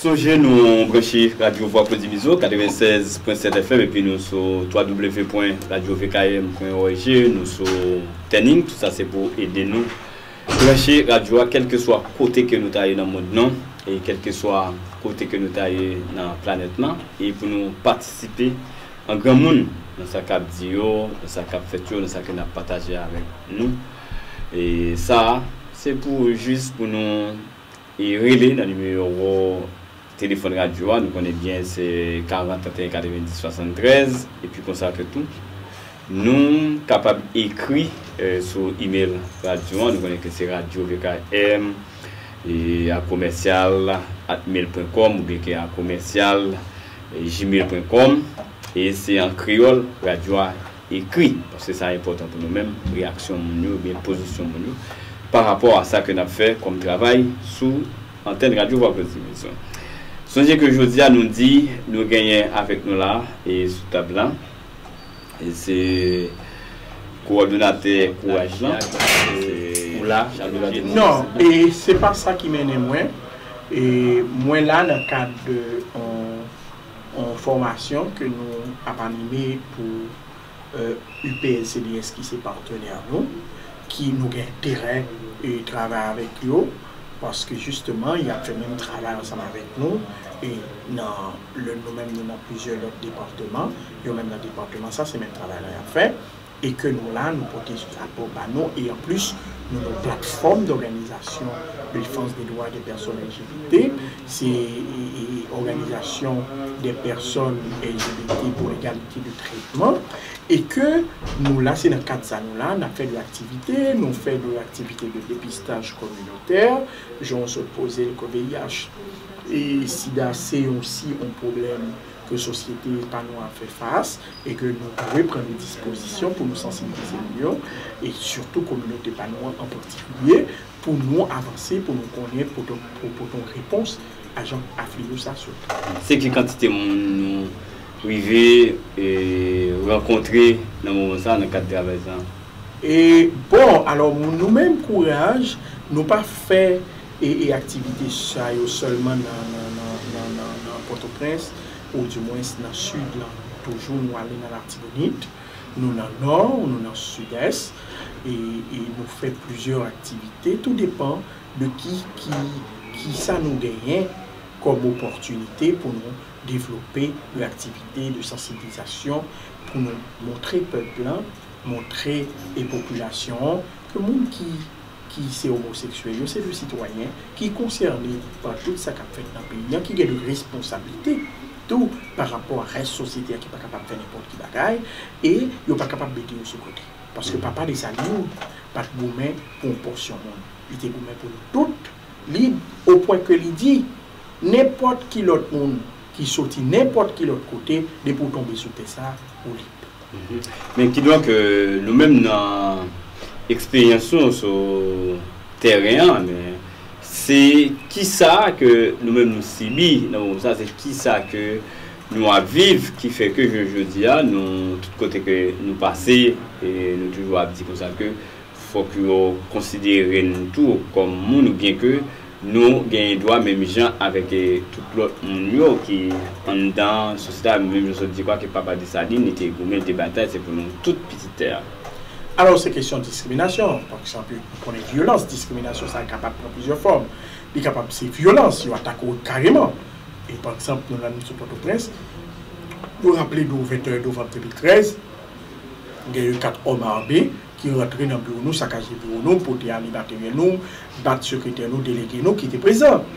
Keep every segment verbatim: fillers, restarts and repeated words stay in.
Sonje nou branche Radyo Vwa Klodi Bizo, katrevennsèz pwen sèt F M, epi nou sou w w w pwen radyo V K M pwen O R G, nou sou TuneIn, tout sa se pou ede nou branche radyo a, kèlkeswa kote ke nou ta ye nan mond lan, e kèlkeswa kote ke nou ta ye nan planèt lan, e pou nou patisipe an granmoun nan sa k ap di yo, nan sa k ap fèt yo, nan sa ke n ap pataje avèk nou. E sa, se pou jis pou nou e rele nan nimewo telefòn radyo a, nou konnen byen se karant, trannteyen, katrevendis, swasanntrèz, epi konsa ke tou. Nou kapab ekri, eh, sou email radyo a, nou konnen ke se radyo V K M, e, a commercial at mail pwen com oubyen ke a commercial, e, gmail pwen com, e se an kreyòl radyo a ekri, paske sa enpòtan pou nou menm, reyaksyon moun yo, oubyen pozisyon moun yo, pa rapò a sa ke n ap fè kòm travay sou antèn Radyo Vwa Klodi Bizo. Sonje ke jodi a nou di, nou genyen avèk nou la, e sou tab la, e se kowòdonatè Kouraj lan, se ou la, Charles Delattre. Non, e se pa sa ki mennen mwen. E mwen la nan kad de on, on fòmasyon ke nou ap anime pou, euh, U P S C D S ki se patnè nou, ki nou gen enterè, e, travay avèk yo, paske jisteman, y ap fè menm travay ansanm avèk nou, e nan, le, nou menm nou nan plizyè lòt depatman, yo menm nan depatman sa, se menm travay la y ap fè, e ke nou la, nou pote chapo ba nou, e anplis, nou nan platfòm d'organisation de défense des droits des personnes L G B T, se, e, e, Organisation des personnes L G B T pour l'égalité de traitement, e ke nou la, se nan kad sa nou la, n ap fè de aktivite, nou fè de aktivite de dépistage communautaire, jan w sot poze l, ke V I H e sida se yon, si yon pwoblèm ke sosyete pa nou an ap fè fas, e ke nou dwe pran de dispozisyon pou nou sansibilize moun yo, e sitou kominote pa nou an an patikilye, pou nou avanse, pou nou konnen, pou, pou, pou pote yon repons a jan a fleyo sa sot. Se ki kantite moun nou rive, e, rankontre nan moman sa, nan kad travay sa? E, bon, alò, nou menm Kouraj, nou pa fè, e, e aktivite sa yo sèlman nan, nan, nan, nan, nan, nan Pòtoprens, oudimwens nan Sid lan. Toujou nou ale nan Latibonit, nou nan Nò, nou nan Sidès, e, e nou fè plizyè aktivite. Tou depan de ki, ki, ki sa nou genyen kòm opòtinite pou nou devlope de aktivite de sansibilizasyon, pou nou montre pèp lan, montre e popilasyon an ke moun ki, ki se omoseksyèl yo, se de sitwayen ki konsène pa tout sa k ap fèt nan peyi an, ki gen de responsablite tou pa rapò a rès sosyete a ki pa kapab fè nenpòt ki bagay, e yo pa kapab mete yo sou kote. Paske papa Desalin pa t goumen pou yon pòsyon moun. Li te goumen pou nou tout, lib, o pwen ke li di, nenpòt ki lòt moun ki soti nenpòt ki lòt kote, depi w tonbe sou tè sa, ou lib. Mhm. Men kidonk, euh, nou menm nan eksperyans nou sou tèren an, men se kisa ke nou menm nou sibi nan moman sa, se kisa ke nou ap viv ki fè ke jounen jodi a, nou, tout kote ke nou pase, e nou toujou ap di konsa ke fòk yo konsidere n tou kòm moun, oubyen ke nou genyen dwa menm jan avèk, e, tout lòt moun yo ki anndan sosyete a, menm jan sot di kwa ke papa Desalin, li te goumen, li te batay, se pou nou tout pitit tè a. Alò, se kesyon diskriminasyon. Pa egzanp, nou konnen vyolans, diskriminasyon sa kapab pran plizyè fòm. Li kapab se vyolans, yo atake w kareman. E pa egzanp, nou la, nou sou Pòtoprens, nou raple nou vennde novanm de mil trèz, gen yon kat òm ame ki rantre nan biwo nou, sakaje biwo nou, pote ale materyèl nou, bat sekretè nou, delege nou ki te prezan.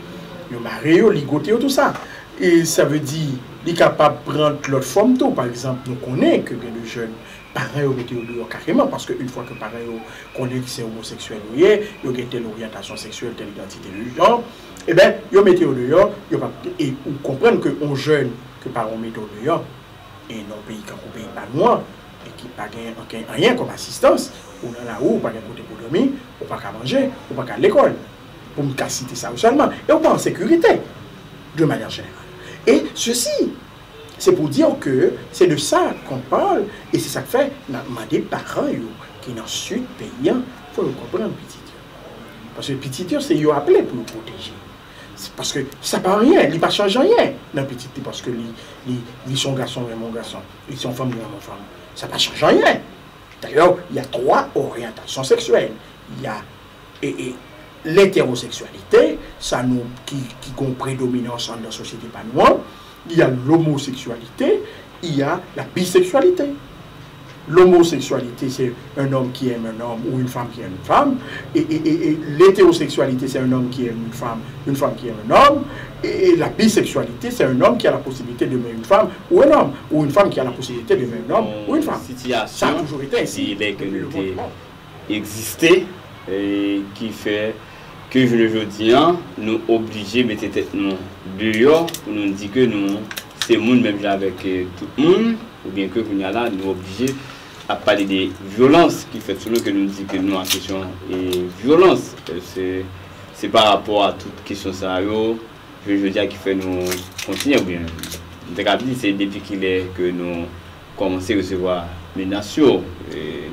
Yo mare yo, ligote yo, tou sa. E sa vle di, li kapab pran lòt fòm tou. Pa egzanp, nou konnen ke gen de jèn, paran yo mete yo deyò kareman, paske yon fwa ke paran yo konnen ki se omoseksyèl yo ye, yo gen tèl oryantasyon seksyèl, tèl idantite de jan, eben, yo mete yo deyò, yo pa, e ou konprann ke yon jèn ke paran w mete w deyò, e nan yon peyi kankou peyi pa nou an, e ki pa gen anken, anyen kòm asistans, ou nan lari, ou pa gen kote pou dòmi, ou pa ka manje, ou pa ka al lekòl. Pou m ka site sa yo sèlman. E ou pa an sekirite, de manière générale. Et ceci, c'est pour dire que c'est de ça qu'on parle, e se sa k fè n ap mande paran yo ki nan sid peyi an, fò yo konprann pitit yo. Paske pitit yo, se yo aple pou yo pwoteje. Paske sa pa anyen, li pa chanje anyen nan pitit li, paske li, li, li se yon gason, li renmen yon gason, li se yon fanm, li renmen yon fanm. Sa pa chanje anyen. D'ailleurs, il y a trois orientations sexuelles. Il y a e, e, l'hétérosexualité, sa nou ki, ki gon predominans anndan sosyete pa nou an, il y a l'homosexualité, il y a la bisexualité. L'homosexualité, c'est un homme qui aime un homme ou une femme qui aime une femme. Et, et, et, et l'hétérosexualité, c'est un homme qui aime une femme, une femme qui aime un homme. Et, et la bisexualité, c'est un homme qui a la possibilité d'aimer une femme ou un homme, ou une femme qui a la possibilité d'aimer un homme ou une femme. Ça a toujours été ainsi depuis le monde du monde. Egziste, e ki fè ke jounen jodi a, nou oblije mete tèt nou deyò pou nou di ke nou se moun menm jan avèk, e, tout moun, oubyen ke kounye a la, nou oblije ap pale de vyolans ki fèt sou nou, ke nou di ke nou an kesyon, e, vyolans. E, se, se pa rapò a tout kesyon sa yo, jounen jodi a ki fè nou kontinye, oubyen, m te ka di, se depi kilè ke nou kòmanse resevwa menas yo, e,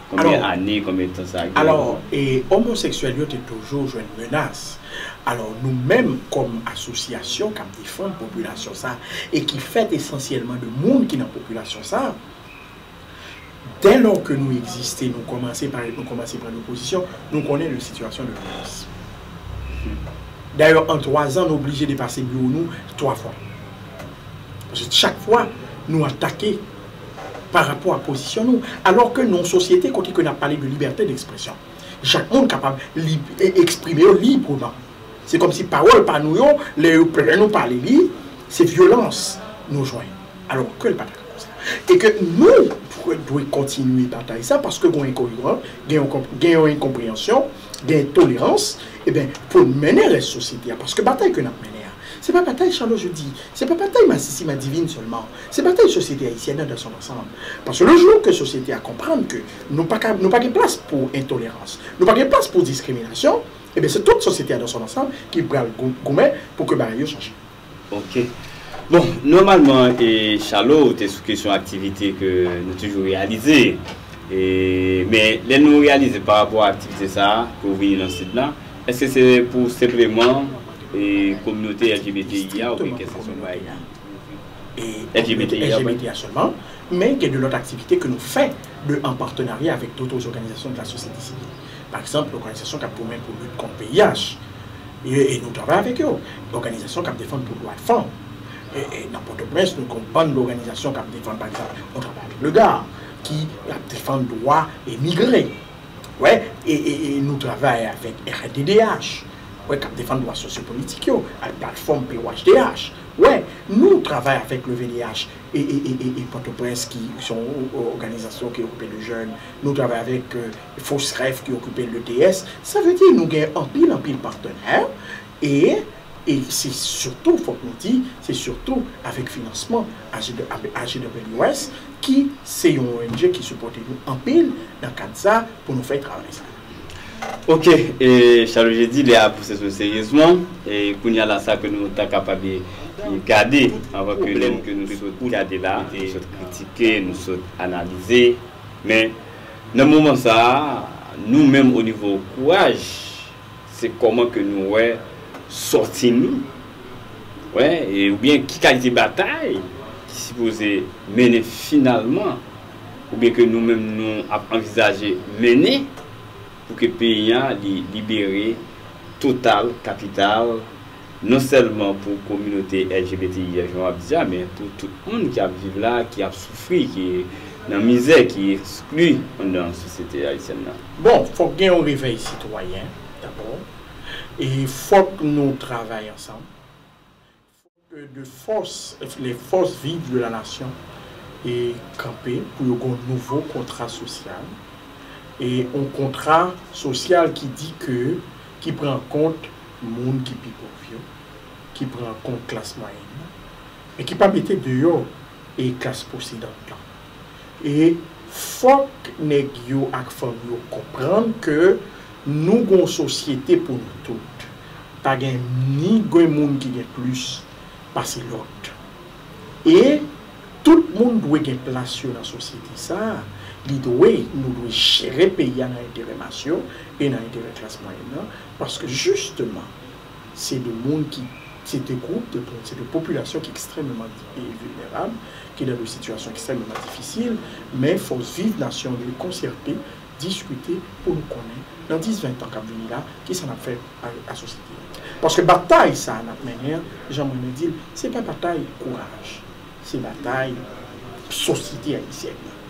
konbyen ane, konbyen tan sa gen? Alò, e, omoseksyèl yo te toujou jwenn menas. Alò, nou menm, kòm asosyasyon k ap defann popilasyon sa, e ki fèt esansyèlman de moun ki nan popilasyon sa, dèlò ke nou egziste, nou kòmanse parèt, nou kòmanse pran de pozisyon, nou konnen de sitiyasyon de vyolans. Dayè, an twa zan, nou oblije depase biwo nou twa fwa. Paske chak fwa, nou atake pa rapò a pozisyon nou. Alò ke nan yon sosyete kote ke n ap pale de libète dekspresyon, chak moun kapab lib, e, eksprime yo libreman. Se kòmsi pawòl pa nou yo, lè yo, lè nou pale li, se vyolans nou jwenn. Alò ke l pa ta ka konsa. E ke nou dwe kontinye batay sa, paske gen yon enkoyerans, gen yon konp, gen yon enkonpreyansyon, gen entolerans, ebyen, pou n mennen rès sosyete a. Paske batay ke n ap mennen an, se pa batay Charlot Jeudy, se pa batay Masisi Madivin sèlman, se batay sosyete ayisyèn nan dans son ensemble. Paske le jour ke sosyete a konprann ke nou pa ka, nou pa gen plas pou entolerans, nou pa gen plas pou diskriminasyon, ebyen, se tout sosyete a dans son ensemble ki pral gou, goumen pou ke bagay yo chanje. Ok. Bon, nòmalman, e, Charlot, ou te sou kesyon aktivite ke nou toujou reyalize. E, men, lè nou reyalize pa rapò a aktivite sa a, ke w vini nan sid la, èske se pou senpleman, e, kominote L G B T I a, oubyen ke se yon bagay ki L G B T I a, L G B T I a sèlman, men gen de lòt aktivite ke nou fè de, an patenarya avèk d'autres organisations de la société civile. Pa egzanp, lòganizasyon k ap goumen pou lit kont V I H, e, e nou travay avèk yo. Òganizasyon k ap defann pou dwa fanm. E, e nan Pòtoprens, nou gen yon bann òganizasyon k ap defann, pa egzanp, nou travay avèk Legar, ki ap defann dwa imigre. Wè, e, e, e nou travay avèk R D D H, wè, k ap defann dwa sosyopolitik yo, ak platfòm P O H D H. Wè, nou travay avèk le V D H e, e, e, e, e Pòtoprens, ki se yon òganizasyon ki okipe de jèn. Nou travay avèk, e, Fosref ki okipe le D S. Sa vle di nou gen anpil, anpil patenè. E, e se sitou, fòk nou di, se sitou avèk finansman A G W S, ki se yon O N G ki sipòte nou anpil nan kad sa pou nou fè travay sa. Ok, e, Charlot Jeudy, lè a pouse sou seryezman, e kounye a la sa ke nou ta kapab gade, anvan ke nou, ke nou sot gade la, nou sot kritike, nou sot analize, men nan moman sa a, nou menm o nivo kouraj, se kòman ke nou wè sòti nou, wè, e, oubyen ki kalite batay ki sipoze mennen finalman, oubyen ke nou menm nou ap anvizaje mennen, pou ke peyi a li libere total, kapital, non sèlman pou kominote L G B T I a, jan w ap di a, men pou tout moun ki ap viv la, ki ap soufri, ki nan mizè, ki ekskli anndan sosyete ayisyèn nan. Bon, fòk gen yon revèy sitwayen, dabò. E fòk nou travay ansanm. Fòk de force, les forces vives de la nation, e kanpe pou yo gen yon nouvo kontra sosyal. E yon kontra sosyal ki di ke, ki pran an kont moun ki pi pòv yo, ki pran an kont klas mwayèn nan, men ki pa mete deyò e klas posedant lan. E fòk nèg yo ak fanm yo konprann ke nou gon sosyete pou nou tout. Pa gen ni gen moun ki gen plis pase lòt. E tout moun dwe gen plas yo nan sosyete sa a. Li dwe, nou dwe jere peyi a nan enterè mas yo e nan enterè klas mwayèn nan. Paske jisteman, Se de moun ki, se de gwoup, de, se de popilasyon ki ekstrèmeman vilnerab, ki nan de sitiyasyon ekstrèmeman difisil, men fòs viv nasyon an dwe konsète, diskite pou nou konnen nan dis, ven tan k ap vini la, kisa n ap fè a, a sosyete a. Paske batay sa a n ap mennen an, jan mwen renmen di l, se pa batay kouraj, se batay sosyete ayisyèn nan.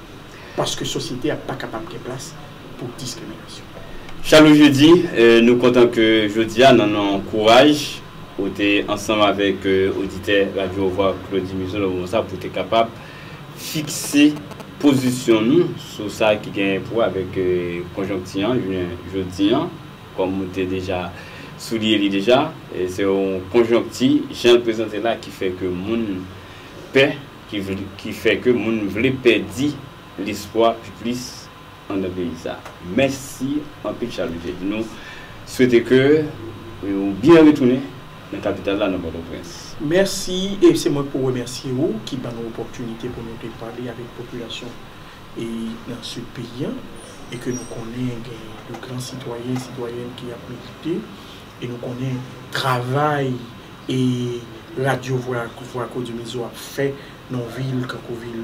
Paske sosyete a pa kapab gen plas pou diskriminasyon. Chalo Jedi, eh, nou kontan ke jodi a nan non Kouraj, ou te ansanm avèk, eh, oditè Radyo Vwa Klodi Mizo nan moman sa pou te kapab fikse pozisyon nou sou sa ki gen pou wè avèk, eh, konjonkti an, jounen jodi an, kòm ou te deja souliye li deja, eh, se yon konjonkti, jan l prezante la, ki fè ke moun pè, ki vle, ki fè ke moun vle pèdi lespwa pi plis anndan peyi sa. Mèsi anpil, Chalo Jedi. Nou swete ke, eh, ou byen retounen nan kapital la, nan Pòtoprens. Mèsi, e se mwen pou remèsye ou ki ban nou opòtinite pou nou te pale avèk popilasyon e nan sid peyi an, e ke nou konnen gen de gran sitwayen, sitwayèn ki ap milite, e nou konnen travay e Radyo Vwa, Vwa Klodi Mizo ap fè nan vil kankou vil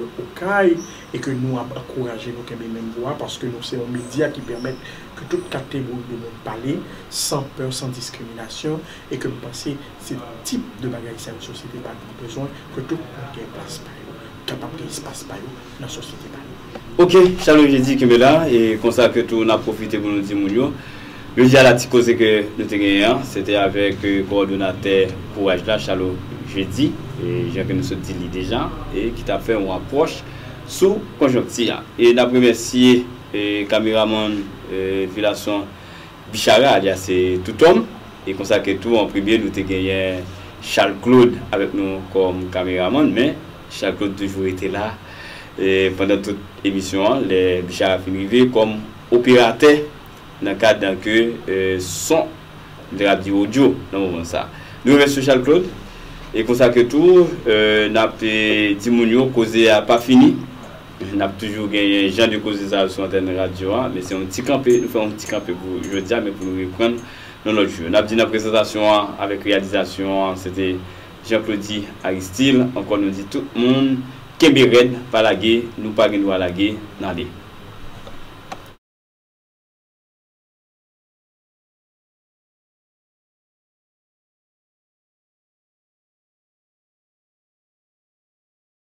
Okay, e ke nou ap ankouraje nou kenbe menm vwa, paske nou se yon medya ki pèmèt ke tout kalite moun, de moun pale san pè, san diskriminasyon, e ke m panse se tip de bagay sa yo sosyete pa nou bezwen, ke tout moun gen plas pa yo, kapab gen espas pa yo nan sosyete pa nou. Ok, Chalo Jedi, kenbe la, e konsa ke tou n ap pwofite pou nou di moun yo, jodi a la, ti koze ke nou te genyen an, se te avèk, eh, kowòdonatè Kouraj la, Chalo Jedi, e jan ke nou sot di li deja, e ki t ap fè yon apwòch sou konjonkti a. E n ap remèsye, eh, kameramann, eh, Vilason Bichara, alyas, eh, Toutòm, e konsa ke tou an premye nou te genyen Charles Claude avèk nou kòm kameramann, men Charles Claude toujou rete la, eh, pandan tout emisyon an, lè Bichara fin rive kòm operatè nan kad ke, eh, son, m te ka di odyo nan moman sa. Nou remèsye Charles Claude, e konsa ke tou, eh, n ap, eh, di moun yo, koze a pa fini. N ap toujou genyen jan de koze sa yo sou antèn radyo a, men se yon ti kanpe, nou fè yon ti kanpe pou jodi a, men pou nou reprann yon lòt jou. N ap di nan prezantasyon an avèk reyalizasyon an, se te Jean Claudy Aristil. Ankò nou di tout moun, kenbe rèd, pa lage, nou pa gen dwa lage, n ale.